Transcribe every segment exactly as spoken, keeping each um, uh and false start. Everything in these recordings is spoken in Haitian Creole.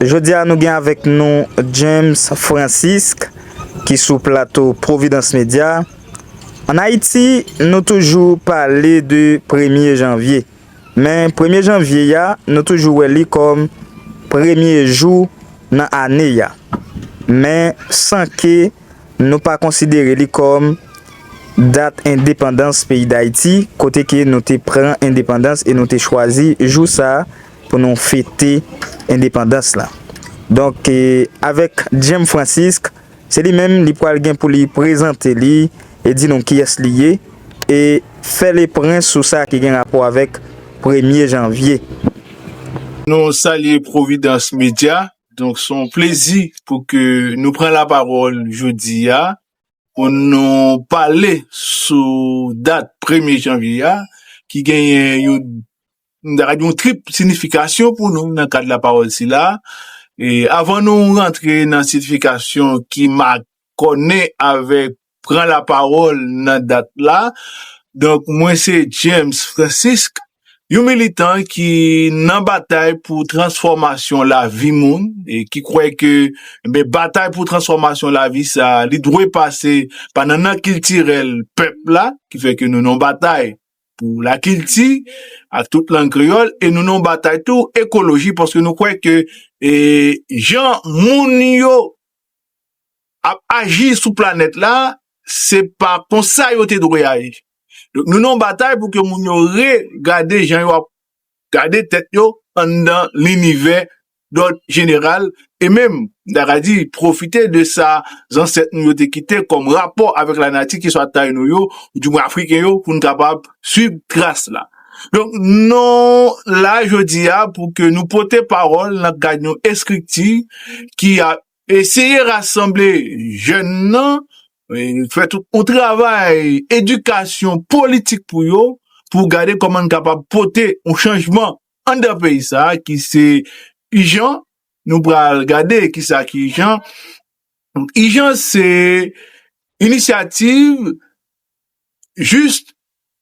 Jodi a nou gen avèk nou James Francisque ki sou plato Providence Media. Ann Ayiti, nou toujou pale de premye janvye. Men premye janvye a, nou toujou wè li kòm premye jou nan ane a. Men san ke nou pa konsidere li kòm dat endepandans peyi Dayiti, kote ke nou te pran endepandans e nou te chwazi jou sa a pou nou fete endepandans la. Donk, e, avèk James Francisque, se li menm, li pral gen pou li prezante li e di nou kiyès li ye e fè le pwen sou sa ki gen rapò avèk premye janvye. Nou salye Providence Media. Donk, se yon plezi pou ke nou pran lapawòl jodi a, pou nou pale sou dat premye janvye a, ki genyen yon, m ta ka di yon trip sinifikasyon pou nou nan kad lapawòl sila. E avan nou rantre nan sinifikasyon ki makònen avèk pran lapawòl nan dat la, donk, mwen se James Francisque, yon militan ki nan batay pou transfòmasyon lavi moun e ki kwè ke, ben, batay pou transfòmasyon lavi sa, li dwe pase pa nannan kiltirèl pèp la, ki fè ke nou nan batay pou lakilti ak tout lang kreyòl, e nou nan batay tou ekoloji, paske nou kwè ke, e, jan moun yo ap aji sou planèt la, se pa konsa yo te dwe aji. Donk, nou nan batay pou ke moun yo regade jan yo ap gade tèt yo anndan linivè dòt jeneral, e menm, m ta ka di, pwofite de sa zansèt nou yo te kite kòm rapò avèk lanati, ki swa Tayino yo, oudimwen Afriken yo, pou n kapab swiv tras la. Donk, nou la jodi a pou ke nou pote pawòl nan kad yon estrikti ki ap eseye rasanble jèn nan, e, fè tout yon travay edikasyon politik pou yo, pou gade kòman n kapab pote yon chanjman anndan peyi sa a, ki se Ijan. Nou pral gade kisa ki Ijan. Ijan se inisyativ jis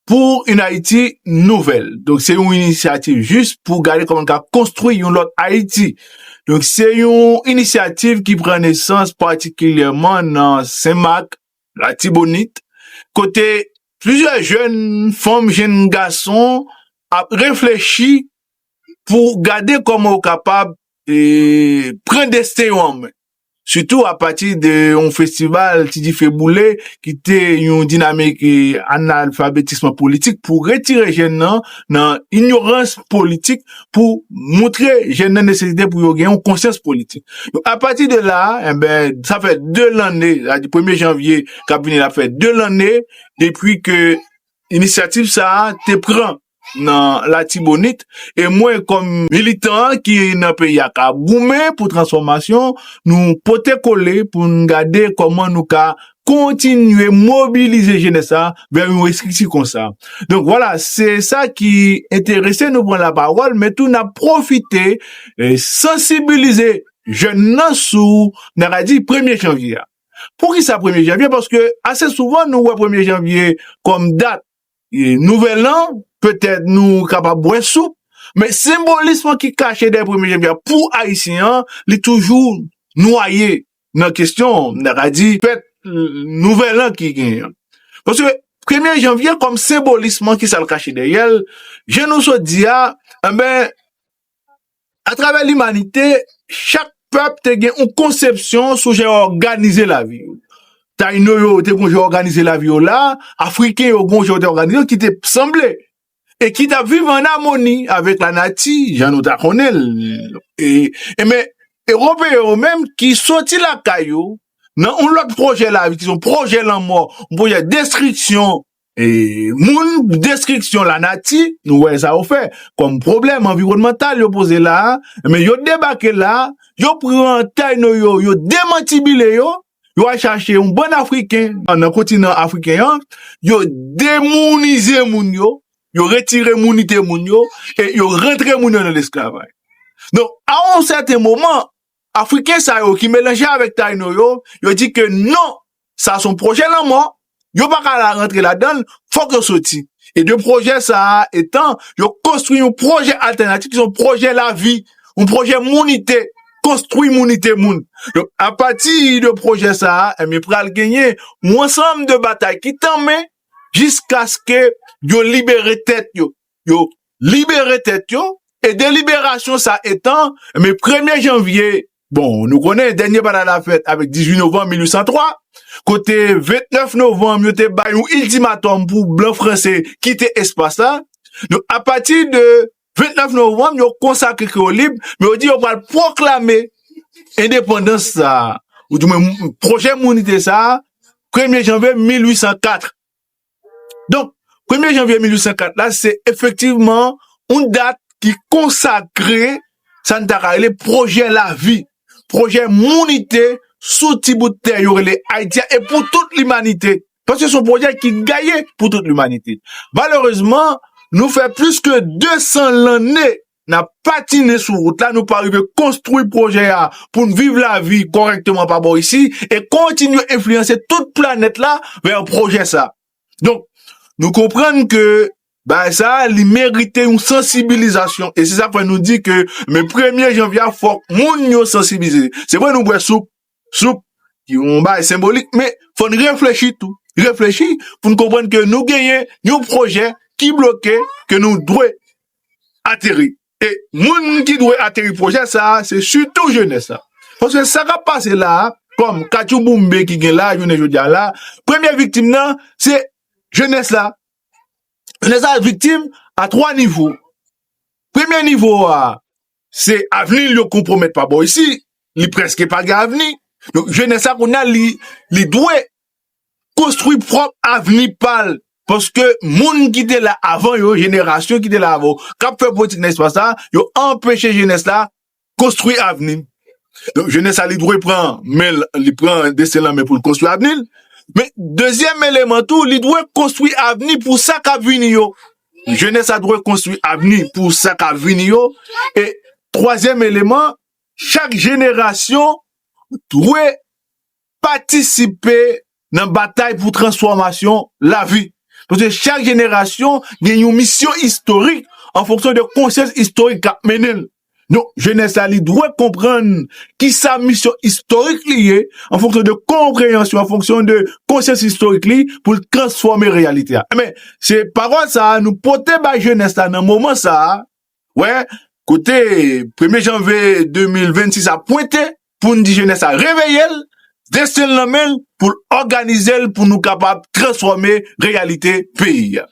pou yon Ayiti nouvèl. Donk, se yon inisyativ jis pou gade kòman n ka konstwi yon lòt Ayiti. Donk, se yon inisyativ ki pran nesans patikilyèman nan Senmak, Latibonit, kote plizyè jèn fanm, jèn gason ap reflechi pou gade kòman yo kapab, e, pran desten yo an men. Sitou apati de yon festival Ti Dife Boule ki te yon dinamik, e, analfabetisman politik pou retire jèn nan, nan inyorans politik, pou montre jèn nan nesesite pou yo gen yon konsyans politik. Donk, apati de la, enben, sa fè de lanne, sa di premye janvye k ap vini la, fè de lanne depi ke inisyativ sa a te pran nan Latibonit. E mwen, kòm militan ki nan peyi a, k ap goumen pou transfòmasyon, nou pote kole pou n gade kòman nou ka kontinye mobilize jenès sa vè yon estrikti konsa. Donk, vwala, se sa ki enterese nou pran lapawòl, men tou n ap pwofite, e, sansibilize jèn nan sou, n a ka di, premye janvye a. Poukisa premye janvye? Paske ase souvan nou wè premye janvye kòm dat, e, nouvèl an, petèt nou kapab bwè soup, men senbolism ki kache dèyè premye janvye a pou Ayisyen an, li toujou nwaye nan kesyon, n a ka di, fèt, e, nouvèl an ki genyen an. Paske premye janvye kòm senbolism, kisa l kache dèyè l, jan nou sot di a, enben, atravè limanite, chak pèp te gen yon konsepsyon sou jan yo òganize lavi yo. Tayino yo te gon jan yo òganize lavi yo la, Afriken yo gon jan yo te òganize yo ki te sanble e ki t ap viv ann amoni avèk lanati, jan nou ta konnen l. E, e men, Ewopeyen yo menm ki soti lakay yo nan yon lòt pwojè lavi, ki se yon pwojè lanmò, yon pwojè destriksyon, e, moun, destriksyon lanati, nou wè sa yo fè kòm pwoblèm anviwònmantal yo poze la a, men yo debake la a, yo pran Tayino yo, yo demantibile yo, yo al chache yon bann Afriken nan kontinan afriken an, yo demounize moun yo, yo retire mounite moun yo, e yo rantre moun yo nan lesklavay. Donk, a yon sèten moman, Afriken sa yo ki melanje avèk Tayino yo, yo di ke non, sa se yon pwojè lanmò, yo pa ka la rantre ladan l, fòk yo soti. E de pwojè sa a etan, yo konstwi yon pwojè altènatif, ki se yon pwojè lavi, yon pwojè mounite, konstwi mounite moun. Donk, apati de pwojè sa a, enben, pral genyen yon ansanm de batay ki tanmen jiskaske yo libere tèt yo. Yo libere tèt yo, e deliberasyon sa etan, enben, premye janvye, bon, nou konnen dènye batay la fèt avèk dizuit novanm mil uit san twa, kote vennèf novanm, yo te bay yon iltimatòm pou blan franse kite espas la. Donk, apati de vennèf novanm, yo konsakre Kreyolib, men yo di yo pral pwoklame endepandans sa a, ou di mwen pwojè mounite sa a, premye janvye mil uit san kat. Donk, premye janvye mil uit san kat la, se efektivman yon dat ki konsakre sa n ta ka rele pwojè lavi, pwojè mounite sou ti bout tè yo rele Ayiti a e pou tout limanite. Paske se yon pwojè ki gaye pou tout limanite. Malerezman, nou fè plis ke de san lanne n ap patinen sou wout la, nou pa rive konstwi pwojè a pou n viv lavi kòrèkteman pa bò isi e kontinye enfliyanse tout planèt la vè pwojè sa. Donk, nou konprann ke bagay sa a, li merite yon sansibilizasyon. E se sa k fè nou di ke, men premye janvye a, fòk moun yo sansibilize. Se vre, nou bwè soup, soup, ki yon bagay senbolik, men fò n reflechi tou. Reflechi pou n konprann ke nou genyen yon pwojè ki bloke, ke nou dwe ateri. E moun ki dwe ateri pwojè sa a, se sitou jenès la. Paske sa k ap pase la a, kòm katchouboumbe ki gen la, jounen jodi a la, premye viktim nan, se jenès la. Jenès la viktim a twa nivo. Premye nivo a, se avni l yo konpwomèt pa bò isi, li prèske pa gen avni. Donk, jenès la kounye a, li, li dwe konstwi pwòp avni pa l. Paske moun ki te la avan yo, jenerasyon ki te la avan yo, k ap fè politik nan espas la, yo anpeche jenès la konstwi avni l. Donk, jenès la, li dwe pran men l, li pran desten l nan men pou l konstwi avni l. Men, dezyèm eleman tou, li dwe konstwi avni pou sa k ap vini yo. Jenès la dwe konstwi avni pou sa k ap vini yo. E twazyèm eleman, chak jenerasyon dwe patisipe nan batay pou transfòmasyon lavi. Paske chak jenerasyon gen yon misyon istorik an fonksyon de konsyans istorik k ap mennen l. Donk, jenès la, li dwe konprann kisa misyon istorik li ye, an fonksyon de konpreyansyon, an fonksyon de konsyans istorik li, pou l transfòme reyalite a. Men, se pawòl sa a nou pote bay jenès la nan moman sa a, wè, kote premye janvye de mil vennsis a pwente, pou n di jenès la reveye l, desten l nan men l, pou l òganize l, pou nou kapab transfòme reyalite peyi a.